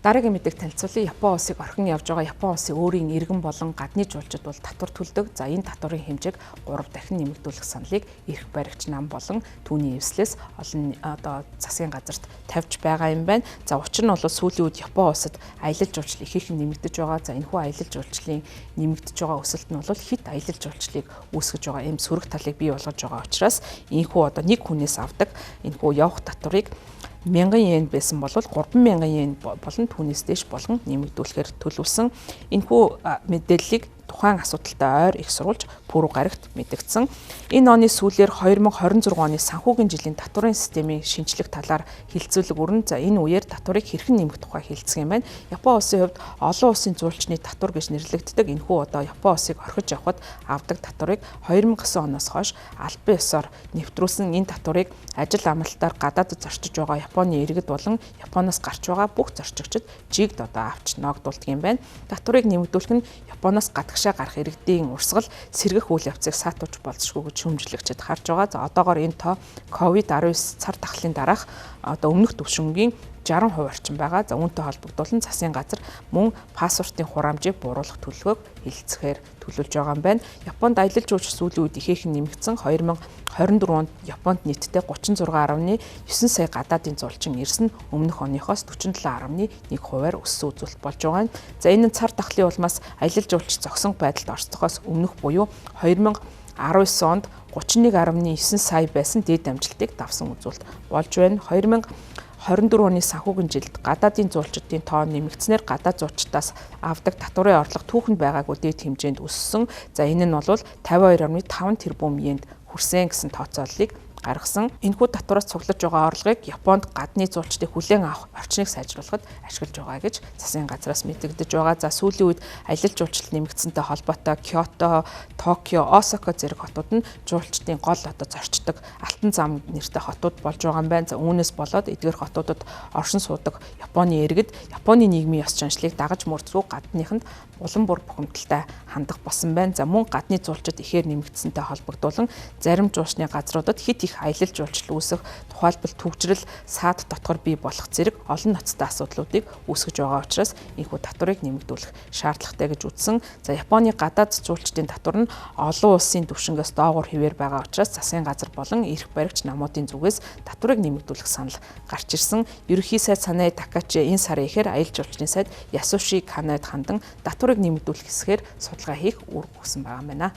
Дараагийн мэдээг танилцуулъя. Япон улсыг орхин явж байгаа Япон улсын өөрийн иргэн болон гадны жуулчид бол татвар төлдөг. За, энэ татварын хэмжээг 3 дахин нэмэгдүүлэх саналыг эрх баригч нам болон түүний эвслээс олон одоо засгийн газарт тавьж байгаа юм байна. За, учир нь бол сүүлийн үед Япон улсад аялал жуулчлал ихээхэн нэмэгдэж байгаа. За, энэхүү аялал жуулчлалын нэмэгдэж байгаа өсөлт нь бол хэт аялал жуулчлалыг үүсгэж байгаа ийм сөрөг талыг бий болгож байгаа учраас энэхүү одоо нэг хүнээс авдаг энэхүү явах татварыг 1000 йен байсан бол 3000 йен болон түүнээс дээш болгон нэмэгдүүлэхээр төлөвлөсөн. Энэхүү мэдээллийг тухайн асуудалтай ойр их сурвалж Пүрэв гарагт мэдэгдсэн. Энэ оны сүүлээр 2026 оны санхүүгийн жилийн татварын системийн шинжлэх талаар хэлэлцүүлэг өрнө. За, энэ үеэр татварыг хэрхэн нэмэх тухай хэлэлцэх юм байна. Япон улсын хувьд олон улсын жуулчны татвар гэж нэрлэгддэг энэхүү одоо Япон улсыг орхиж явхад авдаг татварыг 2009 оноос хойш албан ёсоор нэвтрүүлсэн. Энэ татварыг ажил амралтаар гадаадд зорчиж байгаа Японы иргэд болон Японоос гарч байгаа бүх зорчигчид жигд одоо авч ноогдуулдаг юм байна. Татварыг нэмэгдүүлэх нь Японоос гадагшаа гарах иргэдийн урсгал сэргэх үйл явцыг саатуулж болзошгүй гэж шүүмжлэгчид харж байгаа. За, одоогоор энэ тоо COVID-19 цар тахлын дараах одоо өмнөх түвшингийн 60% орчим байгаа. За, үүнтэй холбогдуулан засгийн газар мөн паспортын хураамжийг бууруулах төлөвлөгөөг хэлэлцэхээр төлөвлөж байгаа юм байна. Японд аялал жуулчлал сүүлийн үед ихээхэн нэмэгдсэн. 2024 онд Японд нийтдээ 36.9 сая гадаадын зуулчин ирсэн нь өмнөх оныхоос 47.1 хувиар өссөн үзүүлэлт болж байгаа юм. За, энэ нь цар тахлын улмаас аялал жуулчлал зогсон байдалд орсдохоос өмнөх буюу 2019 онд 31.9 сая байсан дээд амжилтыг давсан үзүүлэлт болж байна. 2024 оны санхүүгийн жилд гадаадын зуулчдын тоо нэмэгдсэнээр гадаад зуучдаас авдаг татварын орлого түүхэнд байгаагүй дээд хэмжээнд өссөн. За, энэ нь бол 52.5 тэрбум йенд хүрсэн гэсэн тооцооллыг гаргасан. Энэхүү татвараас цуглаж байгаа орлогыг Японд гадны зуулчдыг хүлээн авах орчныг сайжруулахад ашиглаж байгаа гэж засгийн газраас мэдэгдэж байгаа. За, сүүлийн үед аялал жуулчлал нэмэгдсэнтэй холбоотой Кёото, Токио, Осака зэрэг хотууд нь жуулчдын гол одоо зорчдог алтан зам нэртэй хотууд болж байгаа юм байна. За, үүнээс болоод эдгээр хотуудад оршин суудаг Японы иргэд Японы нийгмийн ёс заншлыг дагаж мөрдсүү гадныханд улам бүр бухимдалтай хандах болсон байна. За, мөн гадны зуулчид ихээр нэмэгдсэнтэй холбогдуулан зарим жуулчны газруудад хэт их аялал жуулчлал үүсэх, тухайлбал түгжрэл, саад дотгор бий болох зэрэг олон ноцтой асуудлуудыг үүсгэж байгаа учраас энэхүү татварыг нэмэгдүүлэх шаардлагатай гэж үзсэн. За, Японы гадаад жуулчдын татвар нь олон улсын түвшингээс доогуур хэвээр байгаа учраас засгийн газар болон эрх баригч намуудын зүгээс татварыг нэмэгдүүлэх санал гарч ирсэн. Ерөнхий сайд Санай Такачи энэ сарын эхээр аялал жуулчдын сайд Ясуши Канад хандан татварыг нэмэгдүүлэх хэсгээр судалгаа хийх үүрэг өгсөн байгаа юм байна.